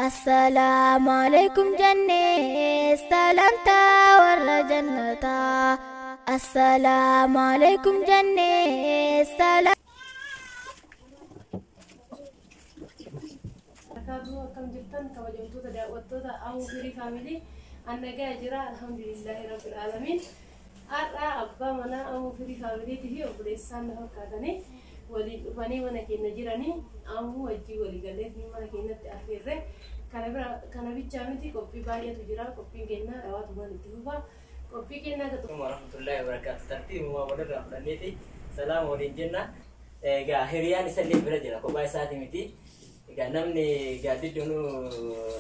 Assalaamu alaikum jennee salamtaa warra jannataa. Assalaamu alaikum jennee salam. Barakaatu akkam jirtan kabajamtoota daawwattoota Amuu Firii Faamilii annagaa jira alhamdulillahi rabbil aalamiin. Har'a abbaa manaa Amuu Firii Faamiliitii fi obboleessaan na fakkaatanii waliin dhufanii mana keenya jiranii ammoo wajjin walii gallee mana keenyatti affeerre. Kana bira kana bichaa miti qophii baay'eetu jira qophiin keenya dhawaatumaan itti fufa qophii keenya akka warahmatullahi wabarakatuh. Tartiibumaa walirraa fudhanneeti salaama waliin jenna. Egaa hiriyaan isallee bira jira kophaa isaati miti. Egaa namni gaaddidduun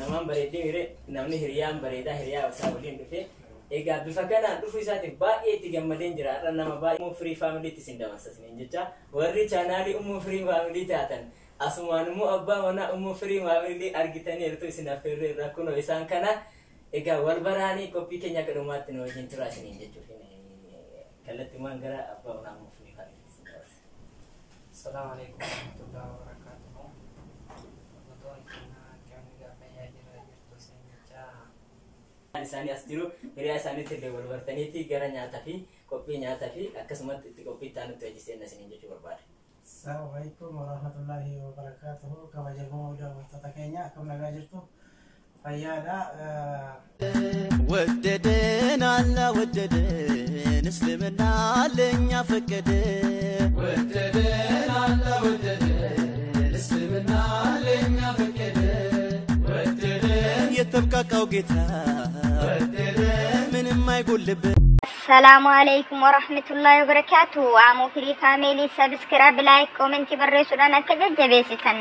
namaan bareeddee mire namni hiriyaan bareedaa hiriyaa isaa waliin dhufe. Egaa bifa kanaan dhufuu isaatiif baay'ee itti gammadeen jira. Har'a nama baay'ee Umuu Firii Faamiliitti isin dabarsa isiniin jecha. Warri chaanaalii Umuu Firii Faamilii taatan asumaan immoo abbaa manaa Umuu Firii Faamilii argitaniirtu isin affeerreerra kunoo isaan kana. Egaa wal baraanii qophii keenya akka dhumaatti nu wajjin turaa isiniin jechuuf kallattiimaan gara abbaa manaa Umuu Firii Faamiliitti isin dabarsa. Assalamu alaikum warahmatullahi wabarakatuh. Hordoftoonni keenya akkam fayyaa jira jirtu isin jechaa. Isaanii as jiru hiriyaa isaaniitti illee wal bartaniiti gara nyaataa fi qophii nyaataa fi akkasumatti itti qophii itti aanutti hojii seenna isiniin jechuu barbaada. Assalamu alaikum warahmatullahi wabarakatuh. Kabajamoo daawwattoota keenya akkam nagaa jirtu fayyaadha. ወደደን አላ ወደደን እስልምና ለኛ ፈቀደ ወደደን አላ ወደደን እስልምና ለኛ ፈቀደ ወደደን የተብቃቃው ጌታ ወደደን ምንም አይጎልበት። Assalaamu alaikum warahmatullahi wabarakatuh. Amuu Firii Faamilii subscribe, like, comment barreessuudhaan akka jajjabeessitan.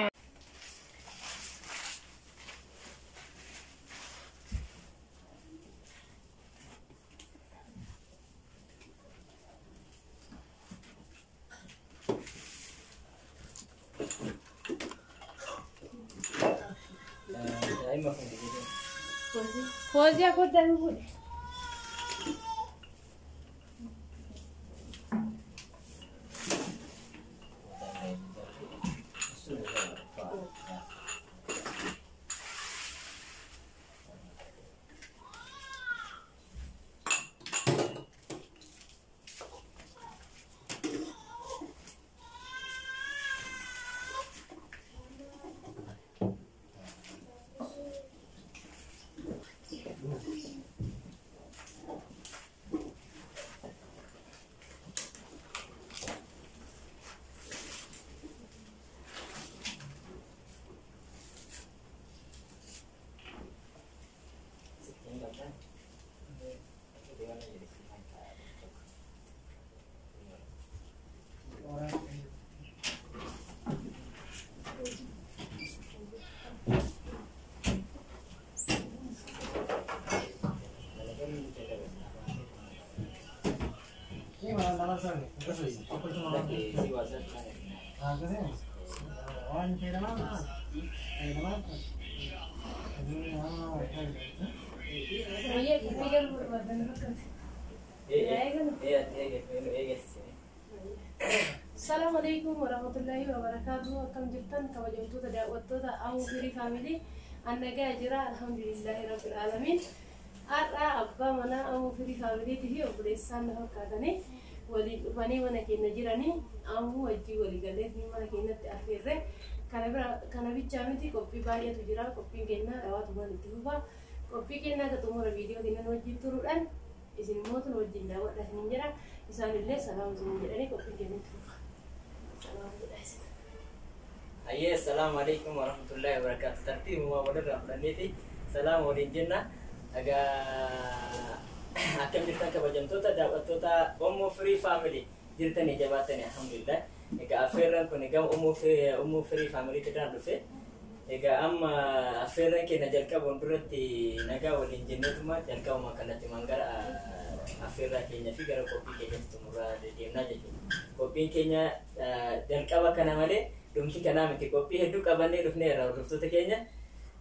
Daa'ima fuudhe jedhee. Fooziyaa koddaa nu fuudhe. Sittiin qabdaa? Waan fayyadamaa fayyadamaa. Wayyaa qophii galuu barbaadan fakkaate. Assalaamu alaikum warahmatullahi wabarakatuh. Akkam jirtan kabajamtoota daawwattoota Amuu Firii Faamilii annagaa jira alhamdulillahi rabbil aalamiin. Har'a abbaa manaa Amuu Firii Faamiliitii fi obboleessaan na fakkaatanii waliin dhufanii mana keenya jiranii ammoo wajjin walii gallee mana keenyatti affeerre. Kana bira kana bichaa miti qophii baay'eetu jira qophiin keenya dhawaatumaan itti fufa. Qophii keenya akka xumura viidiyoo keenya nu wajjin turuudhaan isin immoo nu wajjin daawwadha isiniin jedha. Isaanillee salaam isiniin jedhanii qophiin keenya itti fufa. Salaam jedha isin. Ayyee assalaamu alaikum warahmatullahi wabarakatuh. Tartiibumaa walirraa fudhanneeti salaama waliin jenna. Egaa akkam jirtan kabajamtoota daawwattoota Umuu Firii Faamilii jirtanii jabaattanii alhamdulillah. Egaa affeerraan kun gama Umuu Firii Faamiliitti irraan dhufe. Egaa amma affeerraan keenya jalqabuun duratti nagaa waliin jenneetuma jalqabuma kallattiimaan gara affeerraa keenya fi gara qophii keenyatti xumuraa deemnaa jechuudha. Qophiin keenya jalqaba kana malee dhumti kanaa miti qophii hedduu qabannee dhufneerra hordoftoota keenya.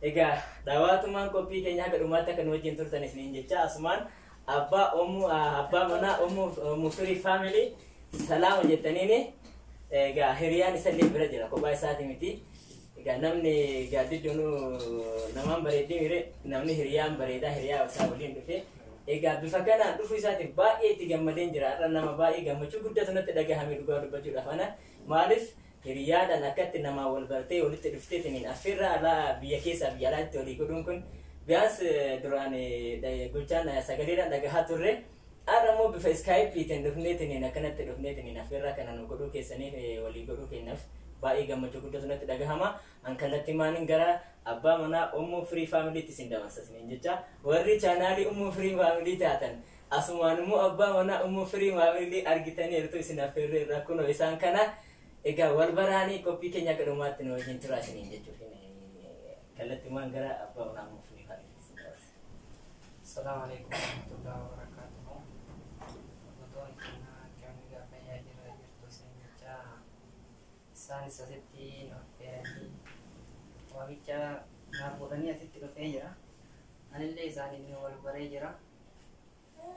Egaa daawwatumaan qophii keenya haga dhumaatti akka nu wajjin turtan isiniin jecha asumaan abbaa Umuu abbaa manaa Umuu Firii Faamilii salaama jettaniini egaa hiriyaan isallee bira jira kophaa isaati miti. Egaa namni gaaddidduun Namaan bareeddee mire namni hiriyaan bareedaa hiriyaa isaa waliin dhufe. Egaa bifa kanaan dhufuu isaatiif baay'ee itti gammadeen jira. Har'a nama baay'ee gammachuu guddatu natti dhagahame dhugaa dubbachuudhaaf ana. Maaliif hiriyaadhaan akkatti namaa wal bartee walitti dhufteetiniin affeerraa alaa biyya keessaa biyya alaatti walii godhuun kun biyaas duraan gochaan sagaleedhaan dhagahaa turre. Har'a immoo bifa iskaayipiitiin dhufneetiniin akkanatti dhufneetiniin affeerraa kana nu godhuu keessaniif walii godhuu keenyaaf baay'ee gammachuu guddatu natti dhagahama. An kallattii maaniin gara abbaa manaa Ummuu Firii Faamiliitti isin dabarsa isiniin jecha. Warri chaanaalii Ummuu Firii Faamilii taatan asumaan immoo abbaa manaa Ummuu Firii Faamilii argitaniirtu isin affeerreerra kunoo isaan kana. Egaa wal baraanii qophii keenya akka dhumaatti nu wajjin turaa isiniin jechuuf kallattii maan gara abbaa manaa Ummuu Firii Faamiliitti isin dabarsa. Assalamu alaikum warahmatullahi wabarakatuh. Hordoftoonni keenya akkam nagaa fayyaa jira jirtu isin jecha isaanis asitti nu affeeranii waamicha naaf godhanii asitti dhufee jira. Anillee isaaniin wal baree jira.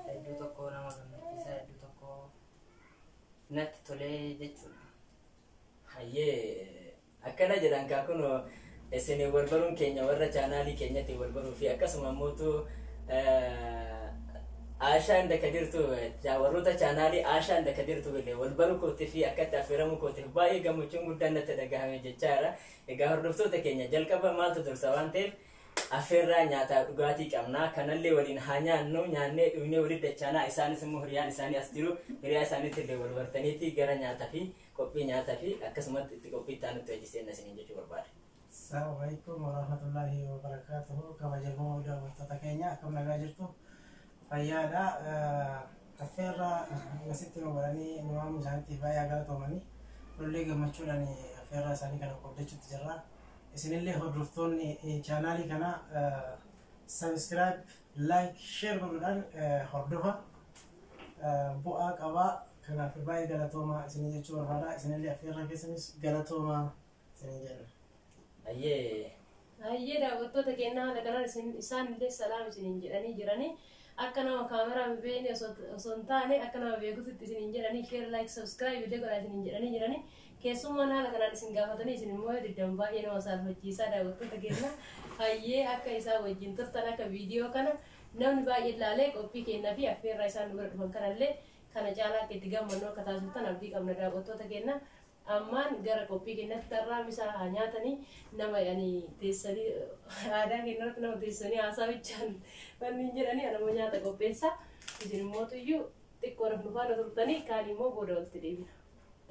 Hedduu tokko nama gammachiisa, hedduu tokko natti tolee jechuudha. Hayyee akkana jedhan kaa kun isin wal baruun keenya warra chaanaalii keenyatti wal baruu fi akkasuma immoo Aashaan Dakadirtu warroota chaanaalii Aashaan Dakadirtu illee wal baruu kootii fi akkatti affeeramuu kootiif baay'ee gammachuun guddaan natti dhagahame jechaadha. Egaa hordoftoota keenya jalqaba maaltu dursa waan ta'eef affeerraa nyaataa dhugaatii qabna. Kanallee waliin haa nyaannu, nyaannee dhugnee walitti dachaanaa. Isaanis immoo hiriyaan isaanii as jiru. Hiriyaa isaaniitti illee wal bartaniiti gara nyaataa fi qophii nyaataa fi akkasumatti itti qophii itti aanutti hojii seenna isiniin jechuu barbaada. Assalamu alaikum warahmatullahi wabarakatuh. Kabajamoo daawwattoota keenya akkam nagaa jirtu? Fayyaadha. Affeerraa asitti nu godhanii nu waamuu isaaniitiif baay'ee galatoomanii nullee gammachuudhaan affeerraa isaanii kana qooddachuutti jirra. Isinillee hordoftoonni chaanaalii kana subscribe, like, share godhuudhaan hordofa bu'aa qabaa. Kanaaf baay'ee galatoomaa isinii jechuu barbaada. Isinillee affeerraa keessanis galatoomaa isinii jenna. Hayyee. Hayyee daawwattoota keenyaa haala kanaan isaan illee salaam isiniin jedhanii jiranii akka nama kaameraa hin beekne osoo hin taane akka nama beekutti isiniin jedhanii share, like, subscribe illee godhaa isiniin jedhanii jiranii keessummaan haala kanaan isin gaafatanii isin immoo diddan baay'ee nama saalfachiisaa daawwattoota keenyaa. Hayyee akka isaan wajjin turtan akka viidiyoo kana namni baay'ee ilaalee qophii keenyaa fi affeerraa isaan nu bira dhufan kanallee kana caalaa akka itti gammannu akka taasiftan abdii qabna daawwattoota keenyaa. Ammaan gara qophii keenyatti tarraa misaa haa nyaatanii nama yani teessanii aadaa keenyatti nama teessanii haasaa bichaan wanni hin jedhanii anammoo nyaata qopheessa. Isin immoo iyyuu xiqqoo nu faana turtanii kaan immoo booda walitti deebina.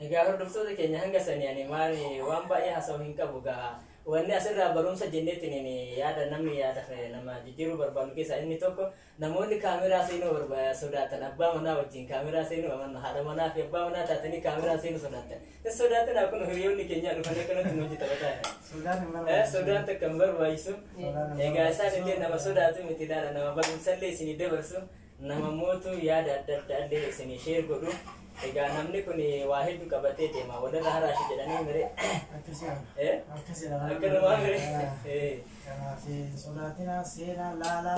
Egaa hordoftoota keenya hanga sanii ani maali waan baay'ee haasa'u hin qabu gaa. Wanni asirraa barumsa jenneetiin yaada namni yaada nama jijjiiruu barbaadu keessaa inni tokko namoonni kaameraa seenuu sodaatan abbaa manaa wajjin kaameraa seenuu haadha manaa fi abbaa manaa taatanii kaameraa seenuu sodaatan. Hin sodaatan akkuma hiriyoonni keenya dhufanii akkanatti nu hojii taphataa jiran. Sodaan hin barbaachisu. Sodaan takka hin barbaachisu. Sodaan hin Egaa isaan barbaachisu. illee nama sodaatu miti ilaala nama barumsallee isinii dabarsu nama mootu yaada adda addaa illee isinii share godhu. Egaa namni kun waa hedduu qabatee deema walirra haraashi jedhanii mire. Akkasii Akkasii Akkanumaa mire. Kanaaf hin sodaatinaa seenaa laalaa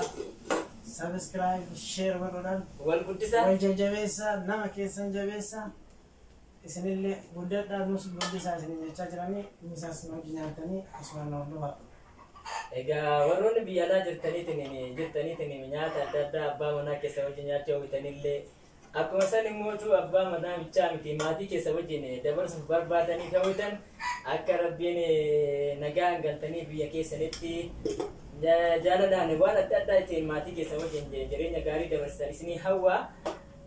subscribe share godhuudhaan Wal guddisaa. wal jajjabeessaa nama keessan jabeessaa isinillee guddadhaa nus guddisaa isinin jechaa jiranii misaas nu hojii nyaatanii asumaan hordofaa. Egaa warroonni biyya alaa jirtaniitiin nyaata adda addaa abbaa manaa keessa wajjin nyaachuu hawwitanillee akkuma san immootu abbaa manaa bichaa miti maatii keessa wajjin dabarsuuf barbaadaniif hawwitan akka rabbiin nagaan galtanii biyya keessanitti jaalalaan waan adda addaa ittiin maatii keessa wajjin jireenya gaarii dabarsitan isinii hawwa.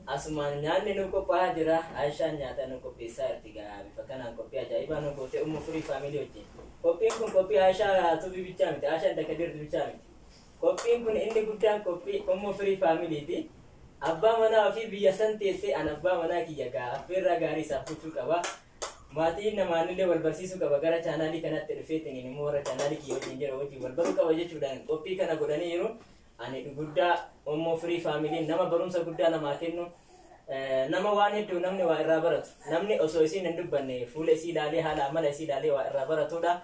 Asumaan nyaanni nu qophaa'aa jira. Aishaan nyaata nu qopheessaa jirti gaa bifa kanaan qophii ajaa'ibaa nu goote Ummuu Firii Faamilii wajjin. Qophiin kun qophii Aishaa Tubii bichaa miti. Aishaan Dakadirtu bichaa miti. Qophiin kun inni guddaan qophii Ummuu Firii Faamiliiti. Abbaa manaa ofii biyya san teessee an abbaa manaa kiyya gaa affeerraa gaarii isaaf gochuu qaba. Maatii namaanillee wal barsiisuu qaba gara chaanaalii kanatti dhufeetiin immoo warra chaanaalii kiyya wajjin jira wajjin wal baruu qaba jechuudhaan qophii kana godhanii jiru. Ani guddaa Ummuu Firii Faamiliin nama barumsa guddaa namaa kennu nama waan hedduu namni waa irraa baratu namni osoo isiin hin dubbanne fuula isii ilaalee haala amala isii ilaalee waa irraa baratudha.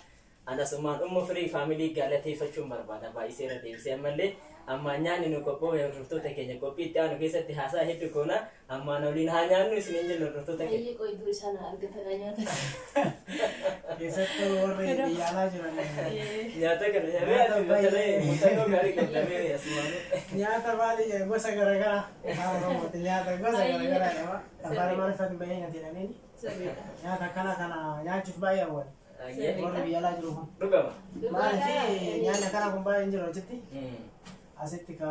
Anasumaan Ummu Firii Faamilii galateeffachuun barbaada baay'isee irra deebisee ammallee ammaan nyaanni nu qophoome hordoftoota keenya qophii itti aanu keessatti haasaa hedduu koona ammaan waliin haa nyaannu isiniin jennu hordoftoota keenya. Ayyee qoy dur isaan argatan nyaata. Keessattuu warri biyya alaa jiran Nyaata kana nyaatee muuxannoo gaarii qabdamee asumaanuu. Nyaata maali gosa garaagaraa afaan Oromooti nyaata gosa garaagaraa qaba. Afaan Amaariffaan baay'ee nyaata jedhaniin Sirriidha. nyaata akkana kana nyaachuuf baay'ee hawwan. Warri biyya alaa jiru kun. Dhugama. Maaliif nyaanni akkana kun baay'ee hin jiru achitti. Asitti ka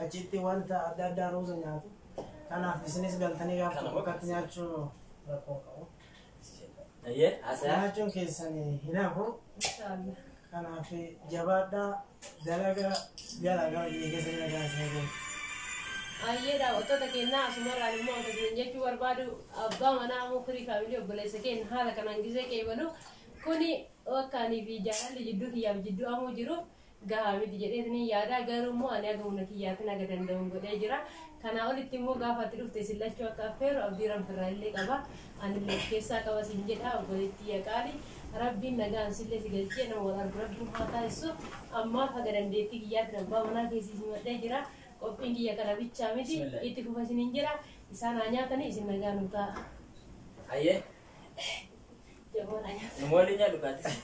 achitti wanta adda addaa ruuza nyaatu. Kanaaf isinis galtanii gaafa Kana tokko akkatti nyaachuu rakkoo qabu. Ayyee haasaa. Nyaachuun keessan hin hafu. Inshaallah. Kanaaf jabaadhaa dalagaa jala gara biyya keessa nagaa isin eegalu. Ayyee daawwattoota keenyaa asumarraan immoo akka isin jechuu barbaadu abbaa manaa ammoo firii faamilii obboleessa keenya haala kanaan gisee qeebalu kuni wakkaanii fi jaalalli jidduu kiyyaaf jidduu ammoo jiru gahaa miti jedheetini yaada garuu immoo ani haga humna kiyyaatiin haga danda'uun godhee jira. Kanaa olitti immoo gaafa ati dhufte isin lachuu akka affeeru abdii ranfirraa illee qaba. Anillee of keessaa qaba sin jedha obboleettii yaqaali. Rabbiin nagaan sillee si galchee nama wal argu rabbiin haa taasisu. Ammaaf haga dandeettii kiyyaatiin abbaa manaa keessi simadhee jira. Qophiin kiyya kana bichaa miti Bismillah. itti fufa isiniin jira. Isaan haa nyaatanii isin nagaa nu ta'a. Ayyee Jaboodha nyaata. nu waliin nyaadhu kaatis.